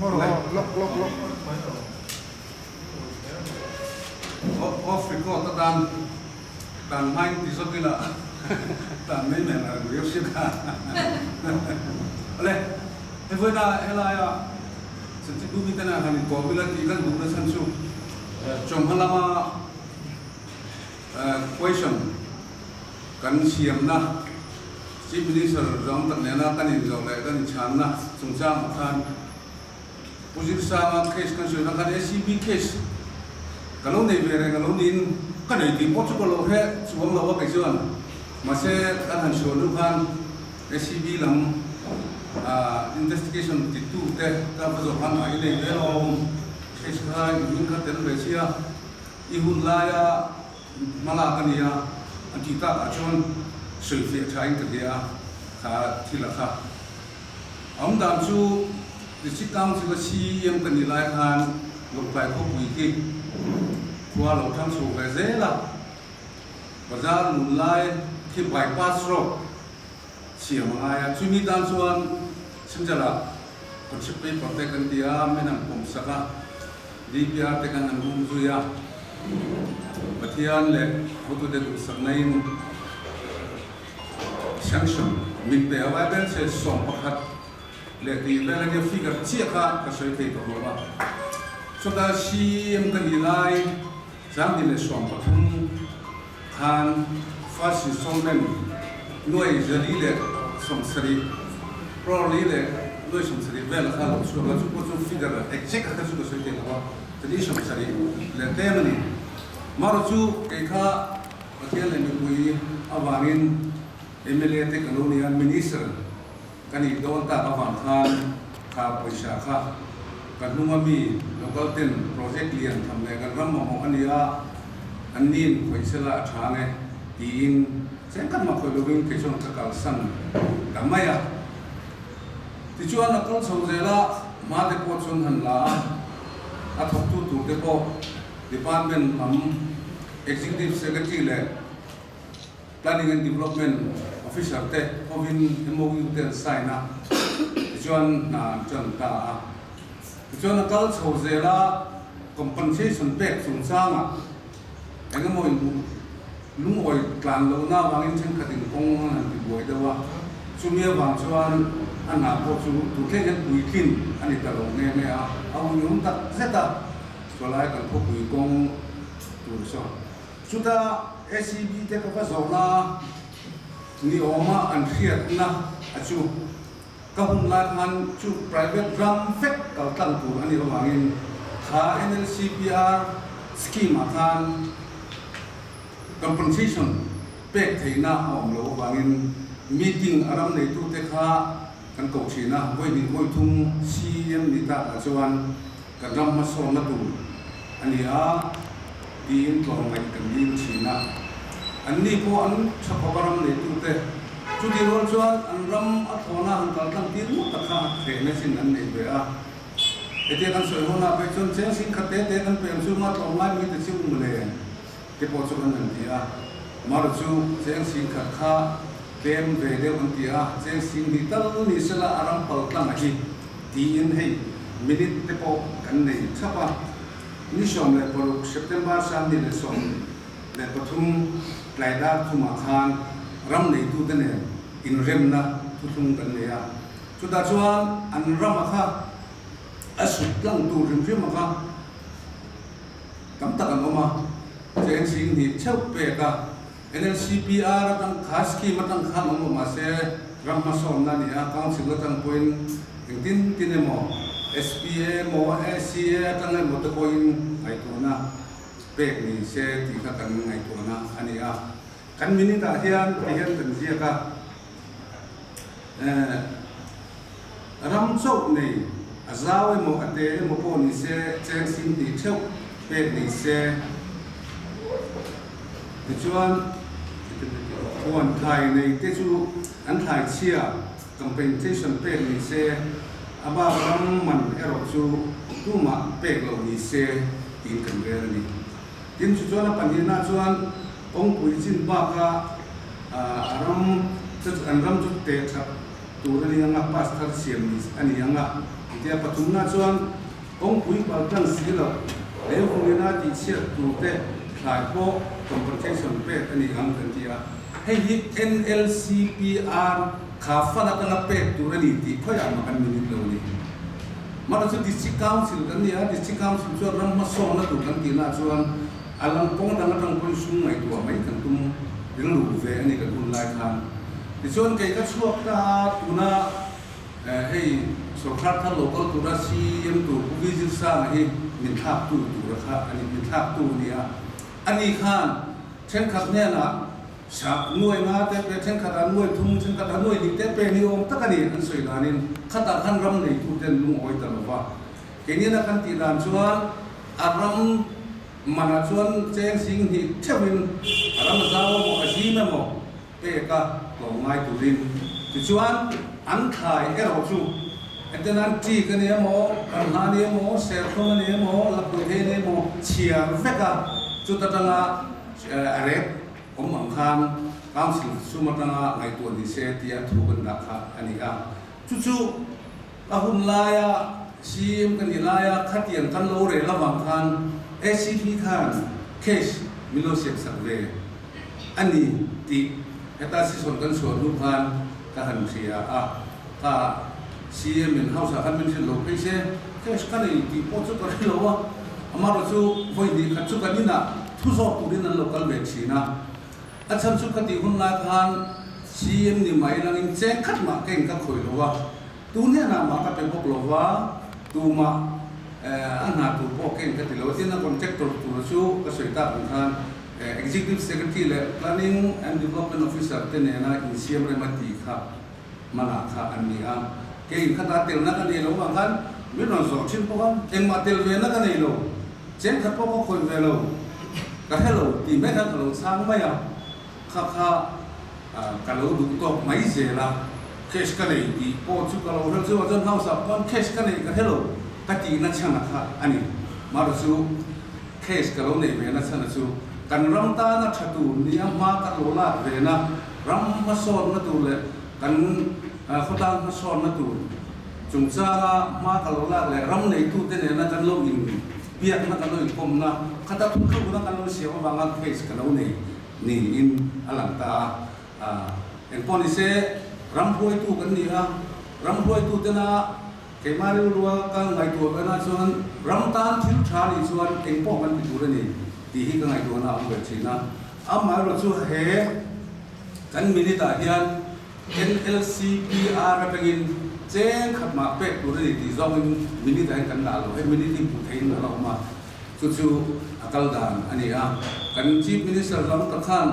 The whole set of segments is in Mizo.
Off record atan tan hmain ti zawk ila tan mai mai ang reng riau sia kha. Awle, hei vawiina helaia Chanchinbu miten a han inkawm ila tih kan duhna chhan chu chawhma lama question kan siamna Chief Minister zawng tak nena kan inzawh leh kan inchhanna chungchangah khan Pu Zirsanga case kan sawi na khan ACB case ka lo nei ve reng a lo niin ka nei tih pawh chu ka lo hre chuang lo a kei chuan mahse kan han sawi hnu khan ACB lam investigation ti tu te ka va zawh khan a i nei ve lo case kha i hming kha tel ve sia i hun laia hmalak a nia an tih takah chuan sawifiah tha in ka hria a kha thil a kha. Awm dan chu District Council a CEM ka nih lai khan Lawngtlai khawpui khi khua lo thang chho ve zel a, bazar lun lai khi bypass road siam a ngai a, chumi tan chuan Central-ah concept paper te kan ti a, min han pawm sak a, DPR te kan han um zui a, Pathian leh hotute duhsakna in. Sanction min pe a Bible che 11 leh tih vel ania figure chiah kha ka sawi thei tawh lo a. Chutah CM ka nih lai 2013 khan first installment 470 crore li leh nuai 70 vel kha lo chhuak a, chu pawh chu figure exact kha chu ka sawi thei lo a, chani 70 leh tlem a ni. Marawh chu kei kha Pathian leh mipui avangin mla te ka lo ni a, Minister ka nih dawn tak avang khan kha pawisa kha ka hnunga mi local ten project lian tham leh kan ram mamawh a ni a, an nin khawih sela a tha nge tiin chengkhat mah khawih lovin kei chuan ka kalsan ta mai a. Tichuan a kal chho zel a, hma te pawh chuan han la a, a thawktu tur te pawh Department lam Executive Secretary leh Planning and Development Officer te hovin MOU te an sign a, tichuan hna an tan ta a. Tichuan a kal chho zel a, compensation pek chungchangah eng emaw inhmuh lungawi tlan lohna avangin thenkhatin kawng an han tibuai deuh a, chumi avang chuan a hna pawh chu tun thleng hian puitlin a ni ta lo nghe nghe a, a uiawm tak zet a. Chawlai kan khawpui kawng tur saw. Chuta ACB te ka va zawhna ni awma an hriatna a chu ka hun lai khan chu private ram vek kal tlang tur a nih avangin kha NLCPR scheme ah khan compensation pek theihna a awm loh avangin meeting a ram neitute kha kan ko thin a, vawi hnih vawi thum CEM ni takah chuan Kan ram hmasawnna tur a ni a, tiin tlawmngaih kan dil thin a. Anni pawh an tha khawp a ram neitute. Chutih rual chuan an ram a thlawna han kal tlang tir ngawt tak kha hrehna chin an nei ve a. Hetia kan sawi ho na phei chuan cheng sing khat te te kan pem chu ma tlawmngai mai ta chiu mawle te pawh chu kan han ti a. Mar chu cheng sing khat kha tlem ve deuh an ti a, cheng sing hnih tal ni sela a ram pal tlang a hi. Tiin hei minute te pawh kan nei thap a, ni 16 September 2013 tlai dar thumah khan ram neitute nen inremna thuthlung kan nei a, chutah chuan an rama kha a sut tlang tur hrim hrim a kha tam tak an awm a, cheng 2000 theuh pek a. NLCPR atang kha scheme atang khan awm lo mahse ram hmasawnna a ni a, council atang pawhin engtin tin emaw SPA emaw ACA atang emaw te pawhin ngaihtuahna pek ni se tih kha kan ngaihtuahna a ni a. Kan minute ah hian ti hian kan ziak a, eh ram chauh nei a zau emaw a te emaw pawh ni se cheng 20 theuh pek ni se. Tichuan, huan thlai nei te chu an thlai chhia compensation pek ni se, a bak ram man erawh chu tumah pek loh ni se tiin kan rel a ni. Tin, chu chuan a pahnihna chuan kawngpui chin baka a ram chu an ram chu teh that tur a ni ang a, pass thar siam ni a ni ang a. Intia pathumna chuan kawngpui pal tlang si lo, lei hungina tihchhiat tur te thlai pawh compensation pek a ni ang kan ti a. Hei hi NLCPR kha fund atanga pek tur a ni tih khawiah mah kan minute lo a ni. Mara chu District Council kan ni a, District Council chuan ram hmasawnna tur kan tihnaah chuan a lang kawng dang atang pawhin sum ngaihtuah mai kan tum rilru ve a ni kan hun lai khan. Tichuan kei ka chhuak ta a, tuna hei sorkar thar lo kal tura CEM tur Pu Vijil Sanga hi min thlaktu tura kha a ni, min thlaktu a ni a. Ani khan thenkhat hnenah Sak nuai nga te pe, thenkhat ah nuai thum, thenkhat ah nuai hnih te pe ni awm tak a ni an sawi danin khatah khan ram neitu ten lungawi ta lo va. Keinin a kan tih dan chuan a ram manah chuan cheng sing hnih theuhin a ram a zau emaw a zim emaw pek a tlawm ngai turin tichuan an thlai erawh chu enten an ṭik a ni emaw, kanhla a ni emaw, serthlum a ni emaw, lapui thei a ni emaw chhiar vek a chuta tanga a rep awm ang khan Council sum atanga ngaihtuah ni se tia thu kan dah kha a ni a. Chu chu a hun laia CM ka nih laia khatiang kan lo rel avang khan ACP khan case min lo siam sak ve a ni tih heta session kan chhuah hnu khan ka han hria a. Kha CM in house ah khan min hrilh lo phei se case ka nei tih pawh chu ka hre lo a, amaherawhchu vawi hnih khat chu kan inah Thu zawk turin an lo kal ve thin a, a chhan chu ka tih hun lai khan CM ni mai langin cheng khat mah ka in ka khawih lo a, tu hnenah mah ka pe bawk lo va, tumah a hna tur pawh ka in ka ti lo a, tin a contractor tur chu ka sawi tak ang khan Executive Secretary leh Planning and Development Officer te nena insiam rem a tih kha hmanah kha an ni a, kei in khata telna ka nei lo vang khan min rawn zawh thin bawk a, engmah tel ve na ka nei lo, cheng khat pawh ka khawih ve lo, ka hre lo tih mai khan ka lo chhang mai a, kha kha ka lo duh tawk mai zel a, cash ka nei tih pawh chu ka lo hre chu chuan house ah pawn cash ka nei ka hre lo ka tihna chhan a kha a ni, mahra chu cash ka lo neih ve na chhan a chu kan ram tana tha tur nia hma ka lo lak ve na. Ram hmasawnna tur leh kan khawtlang hmasawnna tur chungchanga hma ka lo lak leh ram neitute nena kan lo inbiakna, kan lo inkawmna, khata thuthlukna kan lo siam avanga case ka lo nei niin a lang ta a. Engpawh nise ram hruaitu kan ni a, ram hruaitutena keimah rilrua ka ngaihtuah vena chuan ram tan thil tha nih chuan engpawh kan ti tur a ni tih hi ka ngaihtuahna a awm ve thin a. Amaherawh chu he kan minute ah hian NLCPR atangin cheng khat mah pek tur a ni tih zawngin minute ah hian kan dah lo. Hei minute hi hmuh theihin a la awm a, chu chu a kal dan a ni a. Kan Chief Minister lam tak khan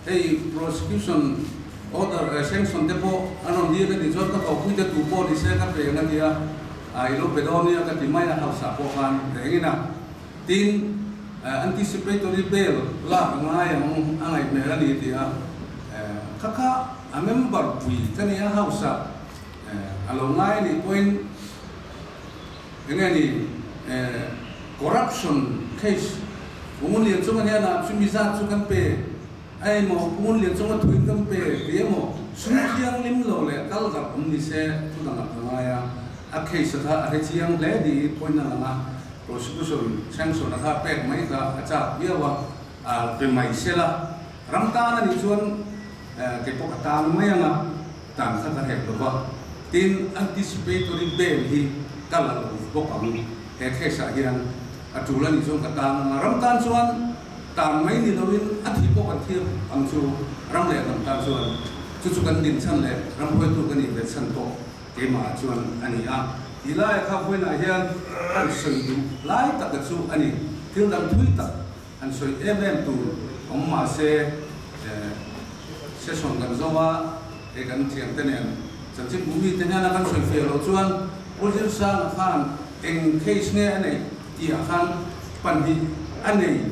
hei prosecution order sanction te pawh an rawn dil a nih chuan ka kohpui te tu pawh ni se ka pe ang a tia, i lo pe dawn nia ka ti mai a, house ah pawh khan rengin a. Tin, anticipatory bail lak a ngai ang a ngaih hmel a ni tih a, kha kha a member pui ka ni a house ah a lo ngai a nih pawhin enge ni corruption case Pungun Lian chunga hian chumi zat chu kan pe a emaw Pungun Lian chunga thuin kan pe tih emaw sum thianghlim lo leh kal darh awm ni se thu dangah ka ngai a, a case kha a hrechiang hle niin point a lang a. Prosecution sanction a kha pek mai kha a chak viau a, a pe mai sel a, ram tan a nih chuan kei pawh ka tan mai ang a, tan kha ka hek lo va, tin anticipatory bail hi ka la lo bawk ang, he case ah hian a tul a nih chuan ka tan ang a, ram tan chuan tan mai ni loin a thih pawh kan thir ang chu ram leh hnam tan chuan chu chu kan din chhan leh ram hruaitu ka nih ve chhan pawh Keimah chuan a ni a, ti laia kha vawiinah hian han sawi duh lai taka chu a ni. Thil dang thui tak han sawi em em tur awm mah se, session kan zo a, hei kan thiamte nen chanchin hmuh mite hnena kan sawi fiah loh chuan Pu Zilsanga khan eng case nge a neih tihah khan pan hi a nei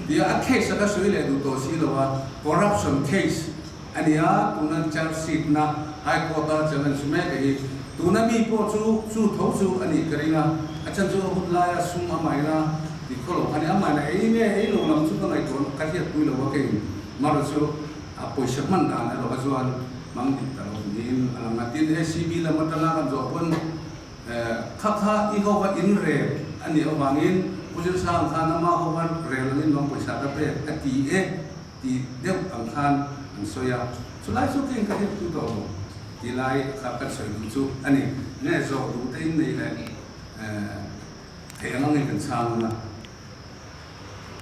tia a case a ka sawi leh duh tawh si lo a, corruption case A ni a, tuna charge sheet na High Court a challenge mek a hi. Tuna mi pawh chu chu tho chu a nih ka ring a, a chhan chu a hun laia sum a maina tih khaw lo kha a ni. A maina ei nge ei lo lam chu ka ngaihtuah ka hriatpui lo a kei mara chu a pawisa hman dan erawh a chuan hmang dik ta lo niin a lang a. Tin, ACB lam atanga kan zawh pawn. Kha kha i ho va in rel a nih avangin Pu Zirsang khan ama ho va rel angin lawng pawisa ka pek a ti e tih deuh ang khan an sawi a. Chulai chu keng ka hriat tu tawh lo ti lai kha kan sawi duh chu a ni. Nge zawh duh te in nei leh theih ang angin kan chhang ang a.